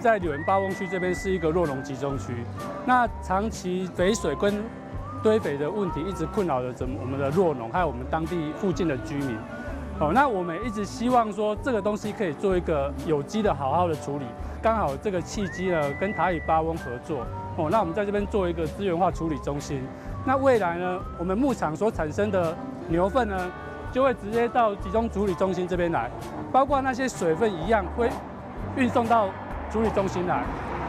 在柳園八翁區這邊是一個酪農集中區，那長期肥水跟堆肥的問題一直困擾着我們的酪農，還有我們當地附近的居民。哦，那我們一直希望說這個東西可以做一個有機的好好的處理。剛好這個契機呢，跟台乙八翁合作，哦，那我們在這邊做一個資源化處理中心。那未來呢，我們牧場所產生的牛糞呢，就會直接到集中處理中心這邊來，包括那些水糞一樣會運送到處理中心來。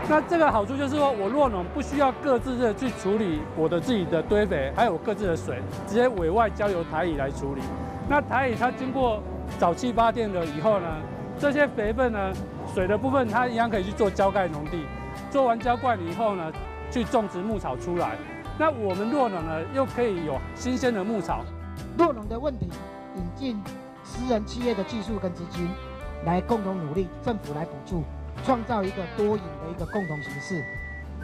那這個好處就是說，我酪農不需要各自的去處理我的自己的堆肥，還有各自的水，直接委外交由台乙來處理。那台乙它經過沼氣發電了以後呢，這些肥分呢，水的部分它一樣可以去做澆灌農地，做完澆灌以後呢，去種植牧草出來。那我們酪農呢，又可以有新鮮的牧草。酪農的問題，引進私人企業的技術跟資金，來共同努力，政府來補助，創造一個多贏的一個共同形式。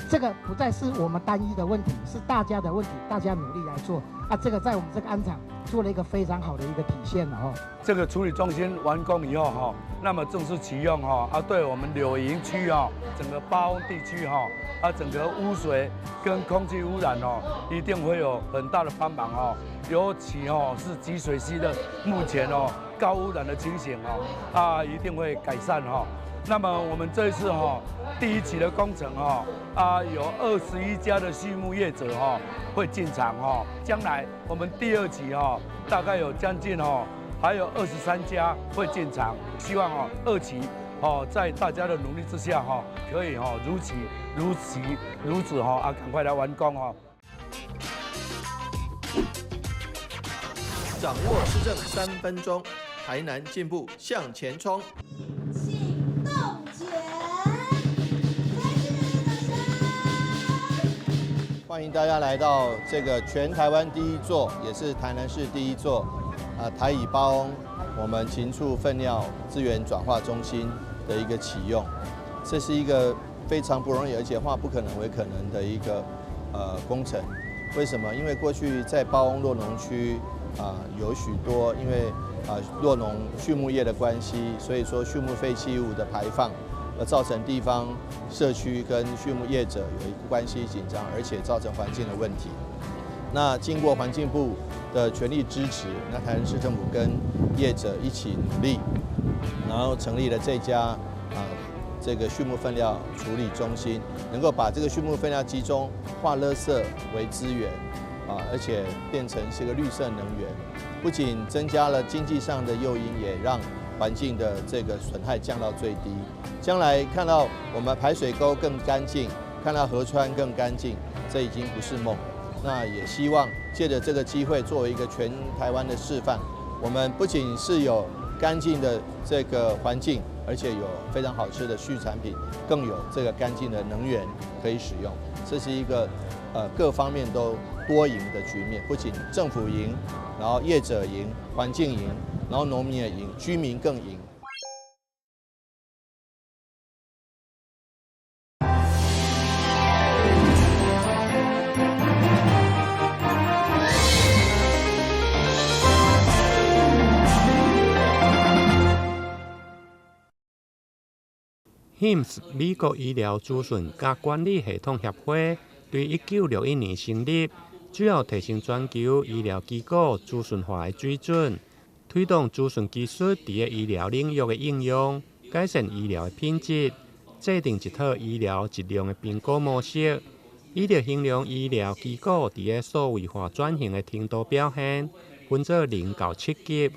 這個不再是我們單一的問題，是大家的問題，大家努力來做。啊，這個在我們這個案場做了一個非常好的一個體現了哦。這個處理中心完工以後哈，那麼正式啟用哈，啊，對我們柳營區啊，整個八翁地區哈，啊，整個污水跟空氣污染哦，一定會有很大的幫忙哦。尤其哦是集水區的目前哦高污染的情形哦，啊，一定會改善哈。那麼我們這一次哈第一期的工程哈啊有21家的畜牧業者哈會進場哈，將來我們第二期哈大概有將近哈還有23家會進場，希望哦二期哦在大家的努力之下哈可以哈如期如期如此哈啊趕快來完工哦。掌握市政3分鐘，台南進步向前衝。請動前，再次掌聲。歡迎大家來到這個全台灣第一座，也是台南市第一座，啊台乙八翁我們禽畜糞尿資源轉化中心的一個啟用。這是一個非常不容易，而且化不可能為可能的一個工程。為什麼？因為過去在八翁酪農區啊，有許多因為啊酪農畜牧業的關係，所以說畜牧廢棄物的排放，而造成地方社區跟畜牧業者有一個關係緊張，而且造成環境的問題。那經過環境部的全力支持，那台南市政府跟業者一起努力，然後成立了這家啊這個畜牧糞料處理中心，能夠把這個畜牧糞料集中化垃圾為資源。啊，而且變成是個綠色能源，不僅增加了經濟上的誘因，也讓環境的這個損害降到最低。將來看到我們排水溝更乾淨，看到河川更乾淨，這已經不是夢。那也希望借着這個機會，作為一個全台灣的示範，我們不僅是有乾淨的這個環境，而且有非常好吃的畜產品，更有這個乾淨的能源可以使用。這是一個各方面都多贏的局面，不僅政府贏，然後業者贏，環境贏，然後農民也贏，居民更贏。 HIMSS 美國醫療資訊佮管理系統協會對1961年成立，主要提升全球醫療機構資訊化的水準，推動資訊技術佇个醫療領域的應用，改善醫療的品質，制定一套醫療質量的評估模式，以著衡量醫療機構佇个數位化轉型的程度表現，分做0到7級。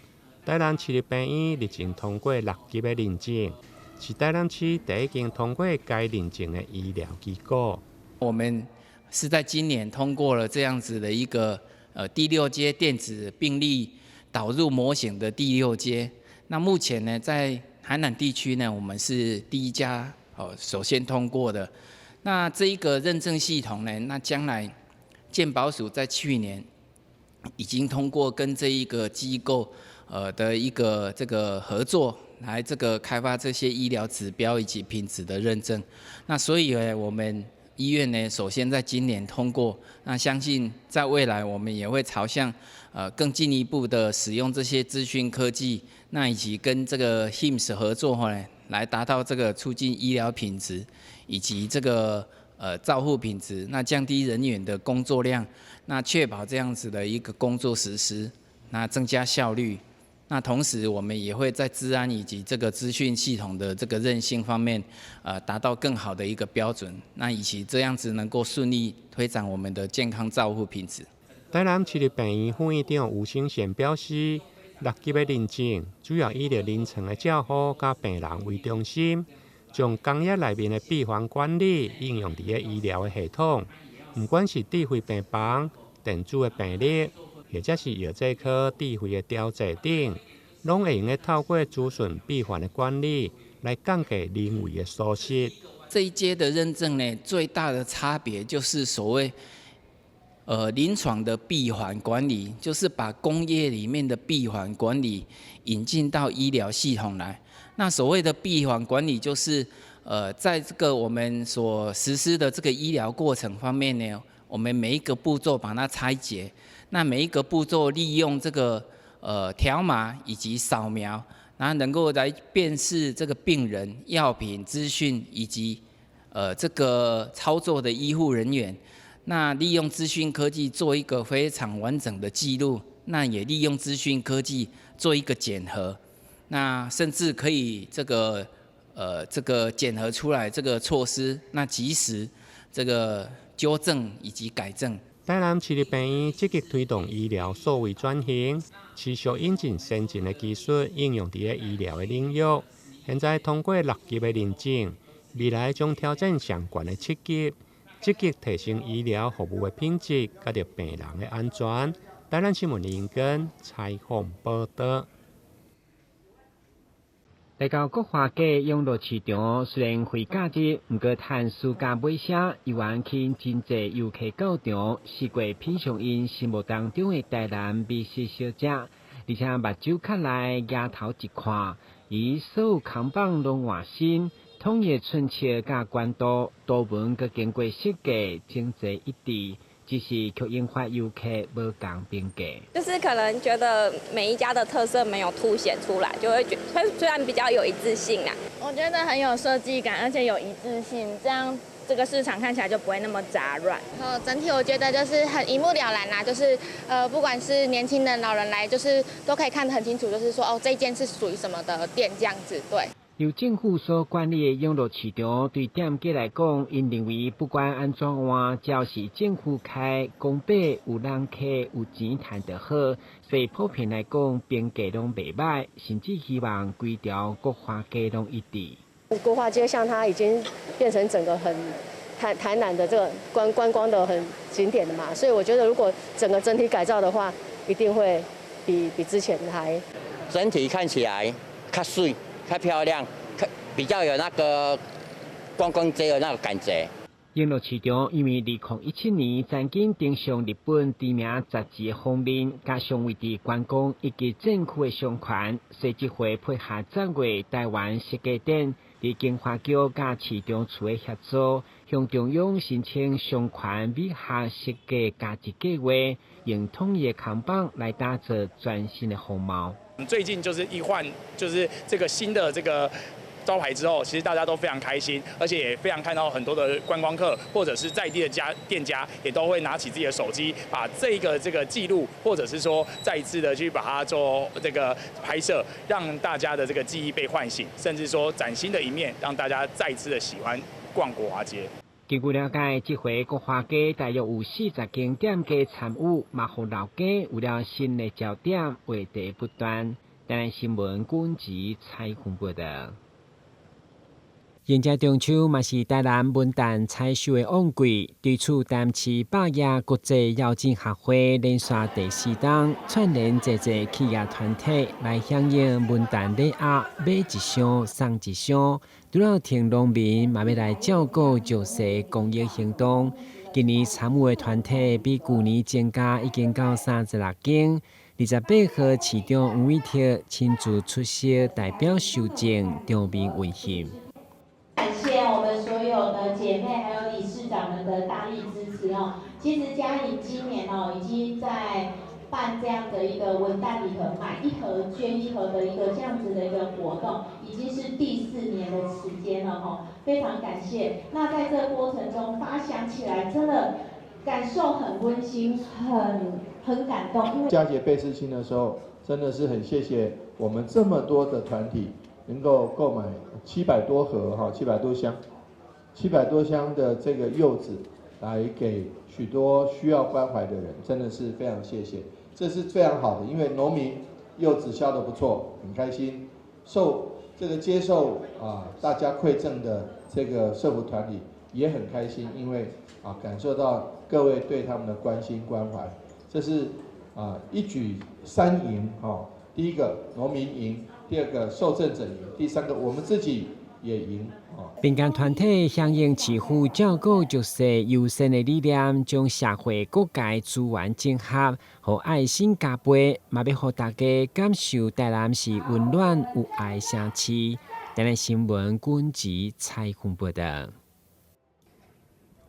台南市立病院日前通過6級的認證，是台南市第一間通過該認證的醫療機構。我們是在今年通過了這樣子的一個第六階電子病歷導入模型的第六階。那目前呢，在台南地區呢，我們是第一家哦，首先通過的。那這一個認證系統呢，那將來健保署在去年已經通過跟這一個機構的一個這個合作，來這個開發這些醫療指標以及品質的認證。那所以呢，我們醫院呢，首先在今年通過，那相信在未來我們也會朝向更進一步的使用這些資訊科技，那以及跟這個 HIMSS 合作呢，來達到這個促進醫療品質以及這個照護品質，那降低人員的工作量，那確保這樣子的一個工作實施，那增加效率。那同時，我們也會在資安以及這個資訊系統的這個韌性方面，達到更好的一個標準。那以及這樣子能夠順利推展我們的健康照護品質。台南市立病院副院長吳興賢表示，六級的認證主要以著臨床的照護佮病人為中心，將工業內面的閉環管理應用佇个醫療的系統，毋管是智慧病房、電子的病歷，或者是藥劑科智慧的調劑等，攏會用得透過資訊閉環的管理來降低人為的疏失。這一階的認證呢，最大的差別就是所謂臨床的閉環管理，就是把工業裡面的閉環管理引進到醫療系統來。那所謂的閉環管理，就是在這個我們所實施的這個醫療過程方面呢，我們每一個步驟把它拆解，那每一個步驟利用這個條碼以及掃描，然後能夠來辨識這個病人、藥品資訊以及這個操作的醫護人員。那利用資訊科技做一個非常完整的記錄，那也利用資訊科技做一個檢核，那甚至可以這個檢核出來這個措施，那及時這個糾正以及改正。台南市立病院積極推動醫療數位轉型，持續引進先進的技術應用佇个醫療的領域。現在通過六級的認證，未來將挑戰上懸的七級，積極提升醫療服務的品質，佮著病人的安全。台南新聞林根採訪報導。來到國華街永樂市場，雖然非假日，毋過趁私家買車，猶原吸引真濟遊客到場，試過品嚐𪜶心目當中的台南美食小食，而且目睭較內額頭一看，伊所有扛棒攏換新，統一寸尺佮寬度，圖文閣經過設計，整齊一致。只是卻引發遊客無仝評價。就是可能覺得每一家的特色沒有凸顯出來，就會覺得雖然比較有一致性啊。我覺得很有設計感，而且有一致性，這樣這個市場看起來就不會那麼雜亂。然後整體我覺得就是很一目了然啦，就是不管是年輕人、老人來，就是都可以看得很清楚，就是說哦，這間是屬於什麼的店這樣子，對。由政府所管理的永樂市場，對店家來講，𪜶認為不管按怎換，只要是政府開，公伯有人客，有錢賺就好。所以普遍來講，評價攏袂䆀，甚至希望規條國華街攏一致。國華街像它已經變成整個很台南的這個觀光的很景點了嘛，所以我覺得如果整個整體改造的話，一定會比之前還整體看起來較媠、較漂亮，比較有那個觀光街的那個感覺。永樂市場因為2017年曾經登上日本知名雜誌的封面，加上位佇觀光以及政府的商圈，所以這回配合10月台灣設計展，佇經發局佮市場處的協助，向中央申請商圈美學設計加值計劃，用統一的扛棒來打造全新的風貌。最近就是一換，就是這個新的這個招牌之後，其實大家都非常開心，而且也非常看到很多的觀光客或者是在地的家店家，也都會拿起自己的手機，把這個記錄，或者是說再一次的去把它做這個拍攝，讓大家的這個記憶被喚醒，甚至說嶄新的一面，讓大家再次的喜歡逛國華街。根據了解，這回國華街大約有40間店家參與，嘛予老街有了新的焦點，話題不斷。台南新聞軍籍採訪報導。現在中秋嘛是台南文旦採收的旺季，對此台南市百業國際邀請學會連續第四冬串聯濟濟企業團體來響應文旦禮盒，買一箱送一箱。除了聽農民嘛欲來照顧弱勢公益行動。今年參與的團體比舊年增加已經到36間。28號市長黃偉哲親自出席代表收證，場面溫馨。感謝我們所有的姐妹還有理事長們的大力支持哦。其實嘉穎今年哦已經在八辦這樣的一個文旦禮盒，買一盒捐一盒的一個這樣子的一個活動，已經是第4年的時間了吼，非常感謝。那在這個過程中發想起來，真的感受很溫馨，很感動。因為佳節倍思親的時候，真的是很謝謝我們這麼多的團體能夠購買700多盒哈，700多箱，700多箱的這個柚子，來給許多需要關懷的人，真的是非常謝謝，這是非常好的，因為農民柚子銷得不錯，很開心，受這個接受啊大家饋贈的這個社福團體也很開心，因為啊感受到各位對他們的關心關懷，這是啊一舉三贏哈，第一個農民贏，第二個受贈者贏，第三個我們自己也贏。民間團體響應市府照顧弱勢優先的理念，將社會各界資源整合，予愛心加倍，嘛欲予大家感受台南是溫暖有愛的城市。台南新聞君子采訪報道。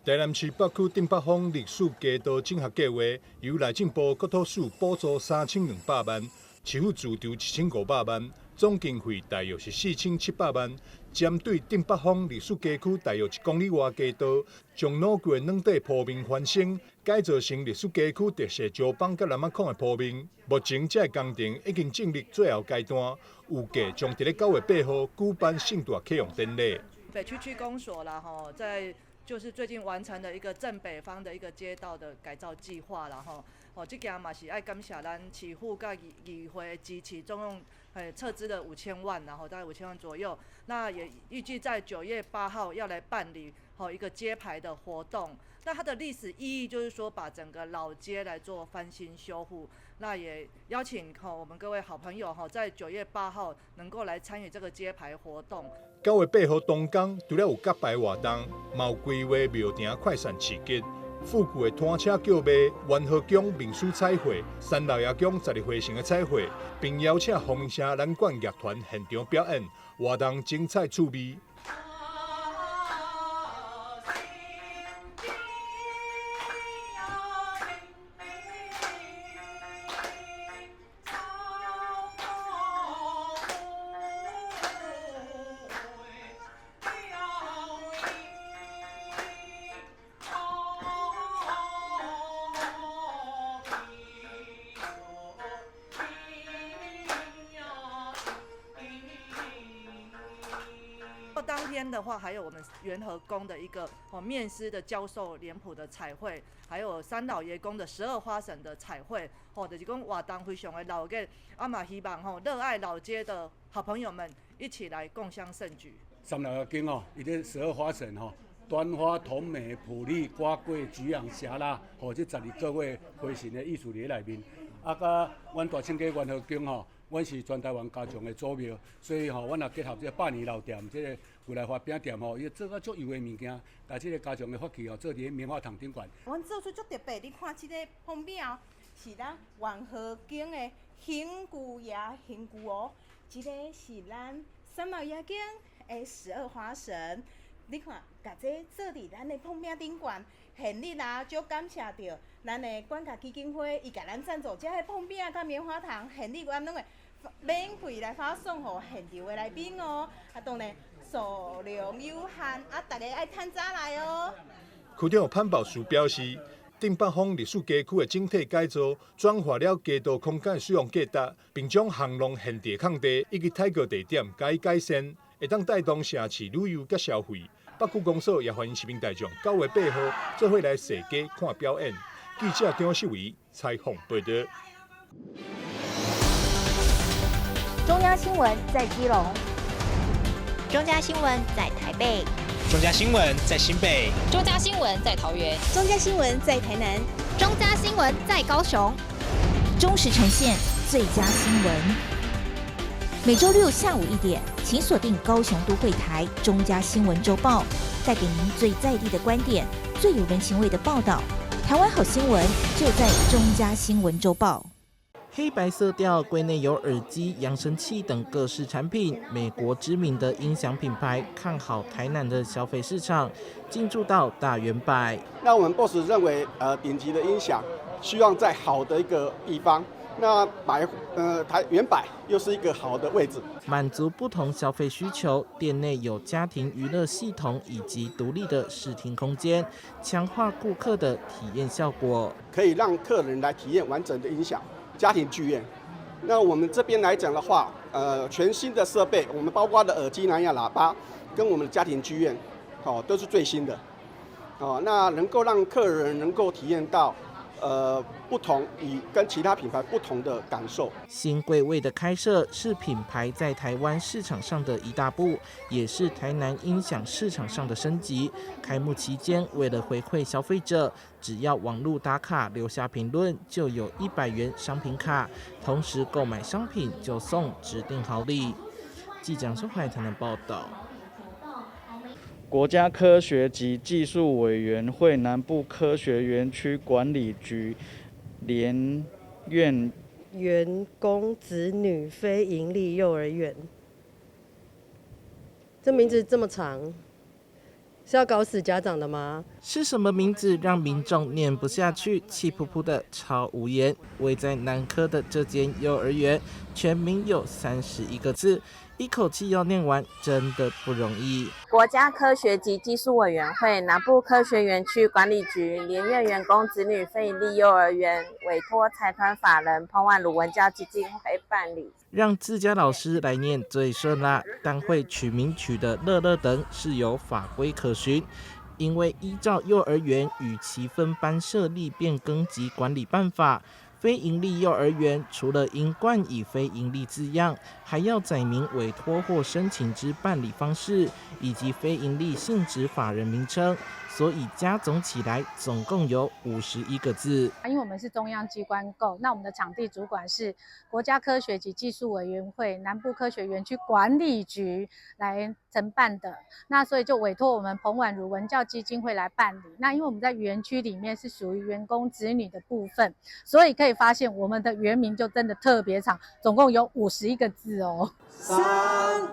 台南市北區鎮北坊歷史街道整合計劃，由內政部國土署補助3200萬，市府自籌1500萬，總經費大約是4700萬。針對鎮北坊歷史街區大約1公里外街道，將老舊的軟底鋪面翻新，改造成歷史街區特色石枋佮藍仔孔的鋪面。目前這个工程已經進入最後階段，預計將佇咧9月8號舉辦盛大啟用典禮。北區區公所啦，吼，在就是最近完成了一個正北方的一個街道的改造計劃啦，吼，哦，這件嘛是愛感謝咱市府佮議會的支持，總共撤資了五千萬，然後大概五千萬左右。那也預計在9月8號要來辦理吼一個揭牌的活動。那它的歷史意義就是說，把整個老街來做翻新修護。那也邀請吼我們各位好朋友吼，在九月八號能夠來參與這個揭牌活動。9月8號當天，除了有揭牌活動，嘛有規劃廟埕快閃市集、復古的攤車叫賣、元和宮面書彩繪、三老爺宮十二花神的彩繪，並邀請鳳城南管樂團現場表演，活動精彩趣味。當天的話，還有我們元和宮的一個哦面師的教授臉譜的彩繪，還有三老爺宮的十二花神的彩繪，哦，就是講活動非常的熱鬧，啊嘛希望吼熱愛老街的好朋友們一起來共襄盛舉。三老爺宮哦，伊這十二花神吼，端花、桐梅、普利、瓜桂、菊陽、霞拉，吼，這12個月花神的意思佇內面。啊，佮阮大清街元和宮吼，阮是全台灣家長的祖廟，所以吼，阮也結合這個百年老店，這個舊來發餅店吼，伊做甲足油的物件，共這個家長的法器吼，做佇咧棉花糖頂懸。阮做出足特別，你看這个封餅哦，是咱元和宮的行姑爺、行姑哦，這个是咱三老爺宮的十二花神。你看，共這做佇咱的封餅頂懸，獻禮啦，足感謝著咱的管家基金會，伊共咱贊助這个膨餅佮棉花糖，獻禮阮攏會免費來發送予現場的來賓哦。啊，當然數量有限，啊，大家愛趁早來哦。區長潘寶樹表示，鎮北坊歷史街區的整體改造，轉化了街道空間使用價值，並將巷弄現地空地以及太過地點加以改善，會當帶動城市旅遊佮消費。北區公所也歡迎市民大眾9月8號做伙來踅街看表演。記者張秀維採訪報道。中央新聞在基隆，中嘉新聞在台北，中嘉新聞在新北，中嘉新聞在桃園，中嘉新聞在台南，中嘉新聞在高雄。忠實呈現最佳新聞。每週六下午1點，請鎖定高雄都會台中嘉新聞週報，帶給您最在地的觀點，最有人情味的報道。台灣好新聞就在中嘉新聞週報。黑白色調，櫃內有耳機、揚聲器等各式產品。美國知名的音響品牌看好台南的消費市場，進駐到大遠百。那我們 BOSS 認為，頂級的音響希望在好的一個地方。那百台遠百又是一個好的位置，滿足不同消費需求。店內有家庭娛樂系統以及獨立的視聽空間，強化顧客的體驗效果，可以讓客人來體驗完整的音響家庭劇院。那我們這邊來講的話，全新的設備，我們包括的耳機、藍牙喇叭，跟我們的家庭劇院，好，都是最新的。哦，那能夠讓客人能夠體驗到。不同以跟其他品牌不同的感受。新櫃位的開設是品牌在台灣市場上的一大步，也是台南音響市場上的升級。開幕期間，為了回饋消費者，只要網路打卡留下評論，就有100元商品卡，同時購買商品就送指定好禮。記者蘇海台南報道。國家科學及技術委員會南部科學園區管理局聯院員工子女非營利幼兒園，這名字這麼長，是要搞死家長的嗎？是什麼名字讓民眾念不下去，氣噗噗的超無言？位在南科的這間幼兒園，全名有31個字。一口氣要念完，真的不容易。國家科學及技術委員會南部科學園區管理局聯院員工子女非營利幼兒園委託財團法人彭婉如文教基金會辦理。讓自家老師來念最順啦，但會取名取得樂樂等是有法規可循，因為依照幼兒園與其分班設立變更及管理辦法。非營利幼兒園除了應冠以非營利字樣，還要載明委託或申請之辦理方式，以及非營利性質法人名稱。所以加總起來，總共有51個字。因為我們是中央機關購，那我們的場地主管是國家科學及技術委員會南部科學園區管理局來承辦的，那所以就委託我們彭婉如文教基金會來辦理。那因為我們在園區裡面是屬於員工子女的部分，所以可以發現我們的園名就真的特別長，總共有51個字哦。3、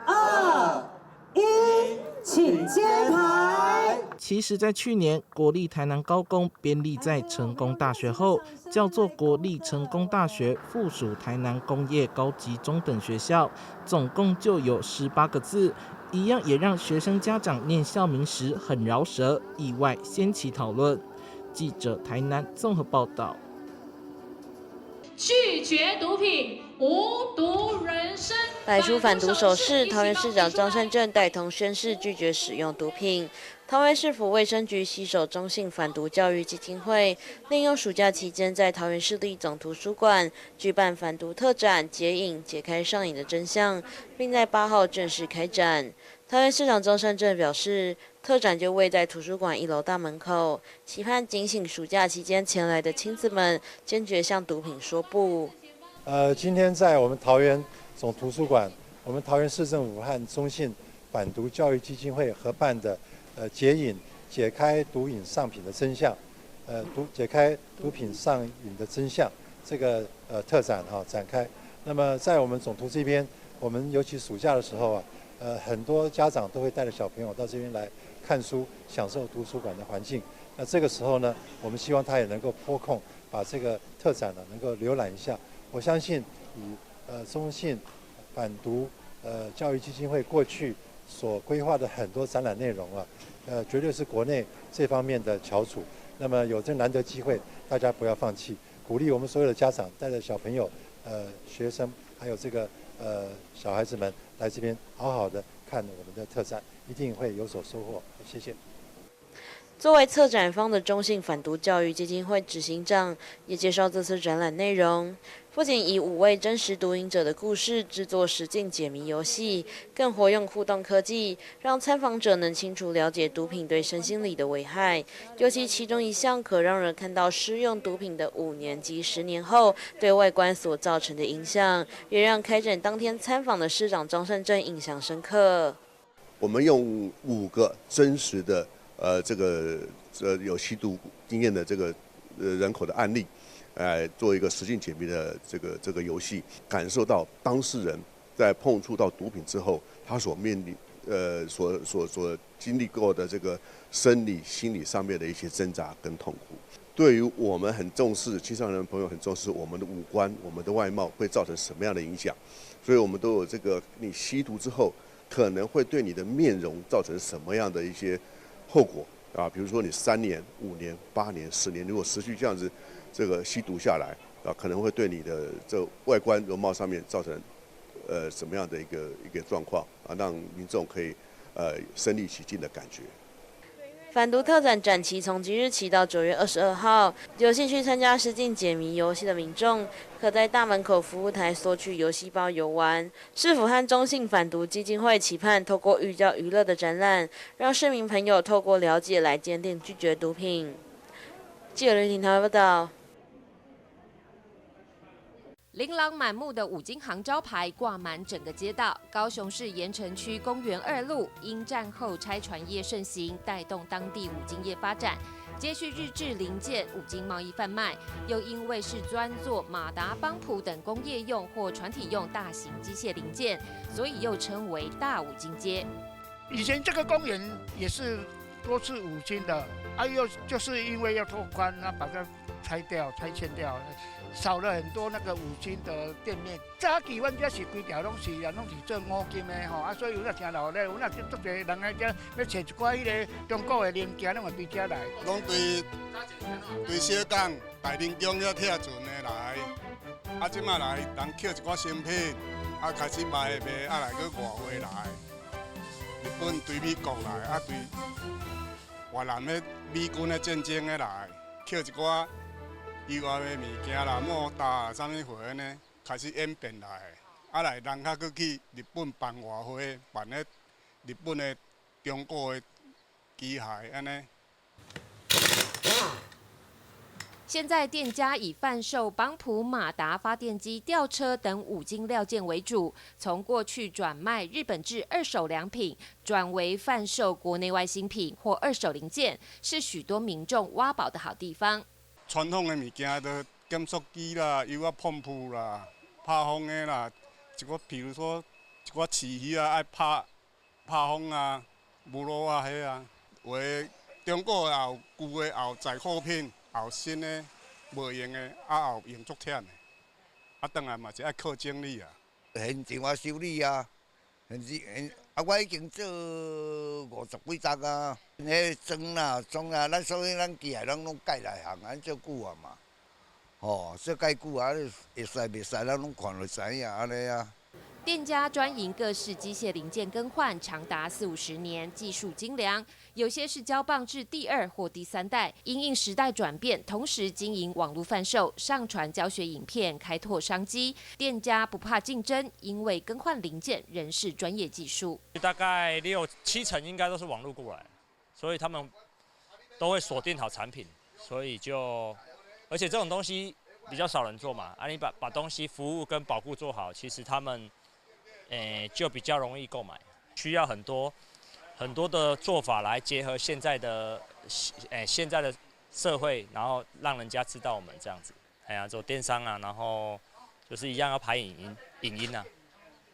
2、1，請揭牌。其實，在去年，國立台南高工編立在成功大學後，叫做國立成功大學附屬台南工業高級中等學校，總共就有18個字，一樣也讓學生家長念校名時很饒舌，意外掀起討論。記者台南綜合報道。拒絕毒品，無毒人生。擺出反毒手勢，桃園市長張善政帶頭宣誓拒絕使用毒品。桃園市府衛生局攜手中信反毒教育基金會，利用暑假期間在桃園市立總圖書館舉辦反毒特展，解癮解開上癮的真相，並在8號正式開展。桃園市長張善政表示，特展就位在圖書館1樓大門口，期盼警醒暑假期間前來的親子們，堅決向毒品說不。今天在我們桃園總圖書館，我們桃園市政府和中信反毒教育基金會合辦的，解癮解開毒癮上品的真相，解開毒品上癮的真相，這個特展哈展開。那麼在我們總圖這邊，我們尤其暑假的時候啊，很多家長都會帶着小朋友到這邊來看書，享受圖書館的環境。那這個時候呢，我們希望他也能夠撥空，把這個特展呢能夠瀏覽一下。我相信以中信反毒教育基金會過去所規劃的很多展覽內容啊，絕對是國內這方面的翹楚。那麼有這難得機會，大家不要放棄，鼓勵我們所有的家長帶着小朋友、學生，還有這個小孩子們來這邊好好的看我們的特展，一定會有所收穫。謝謝。作為策展方的中信反毒教育基金會執行長也介紹這次展覽內容，不僅以5位真實毒癮者的故事製作實境解謎遊戲，更活用互動科技，讓參訪者能清楚了解毒品對身心理的危害。尤其其中一項可讓人看到施用毒品的5年及10年後對外觀所造成的影響，也讓開展當天參訪的市長張善政印象深刻。我們用5個真實的。這個有吸毒經驗的這個人口的案例，做一個實境解謎的這個遊戲，感受到當事人在碰觸到毒品之後，他所面臨所經歷過的這個生理、心理上面的一些掙扎跟痛苦。对于我们很重视青少年朋友很重视我们的五官、我们的外貌会造成什么样的影响？所以我们都有这个，你吸毒之后可能会对你的面容造成什么样的一些后果啊？比如说你3年、5年、8年、10年，如果持续这样子这个吸毒下来啊，可能会对你的这外观容貌上面造成什么样的一个状况啊？让民众可以身临其境的感觉。反毒特展展期从即日起到9月22号，有兴趣参加实境解谜游戏的民众，可在大门口服务台索取游戏包游玩。市府和中信反毒基金会期盼透过寓教于乐的展览，让市民朋友透过了解来坚定拒绝毒品。记者刘婷台报道。琳琅满目的五金行招牌挂满整个街道。高雄市盐埕区公园2路因战后拆船业盛行，带动当地五金业发展，接续日制零件、五金贸易贩卖。又因为是专做马达、帮浦等工业用或船体用大型机械零件，所以又称为大五金街。以前这个公园也是多次五金的，又就是因为要拓宽，那把它拆掉、拆迁掉。少了很多那个五金的店面。早期阮遮是规条拢是啊，拢是做五金的吼，啊，所以有那听老咧，有那足济人来遮欲揣一寡彼个中国的零件，拢会对遮来。拢对小港、大林宫遐拆船的来，啊，这摆来人捡一寡新品，啊，开始卖卖，啊，来阁外汇来，日本对美国来，啊，对越南的美军的战争的来，捡一寡。以外的物件啦，莫达啥物货呢，开始演变来，啊来人较阁去日本办外汇，办咧日本的中国的机械按呢。现在店家以贩售帮浦、马达、发电机、吊车等五金料件为主，从过去转卖日本制二手良品，转为贩售国内外新品或二手零件，是许多民众挖宝的好地方。传统的物件，就减速机啦、油压泵浦啦、拍风的啦，一寡比如说一寡饲鱼啊，爱拍风啊、无路啊，彼啊，有的中国也有旧的，也有在货品，也有新的无用的，啊，也有用足忝的，啊，转来嘛是爱靠整理啊。现场啊，修理啊，现现啊，我已经做50几十啊。彼装啦、装啦，咱所以咱机械拢拢改内行，咱做久啊嘛，吼，做改久啊，会使袂使，咱拢看就知影按呢啊。店家专营各式机械零件更换，长达40、50年，技术精良。有些是交棒至第2或第3代，因应时代转变，同时经营网络贩售，上传教学影片，开拓商机。店家不怕竞争，因为更换零件仍是专业技术。大概6、7成应该都是网络过来。所以他们都会锁定好产品，所以就，而且这种东西比较少人做嘛，啊，你把东西服务跟保护做好，其实他们，就比较容易购买。需要很多很多的做法来结合现在的，现在的社会，然后让人家知道我们这样子。哎呀，做电商啊，然后就是一样要拍影音啊。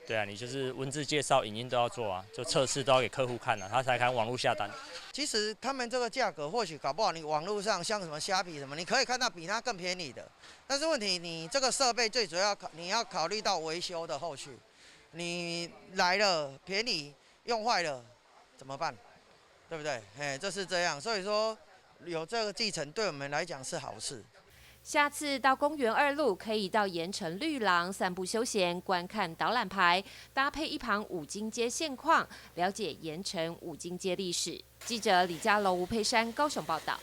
对啊，你就是文字介绍、影音都要做啊，就测试都要给客户看啊，他才敢网络下单。其实他们这个价格或许搞不好，你网络上像什么虾皮什么，你可以看到比它更便宜的。但是问题，你这个设备最主要你要考虑到维修的后续，你来了便宜，用坏了怎么办？对不对？哎，这是这样，所以说有这个继承对我们来讲是好事。下次到公园2路，可以到盐埕绿廊散步休闲，观看导览牌，搭配一旁五金街现况，了解盐埕五金街历史。记者李佳龙、吴佩珊高雄报道。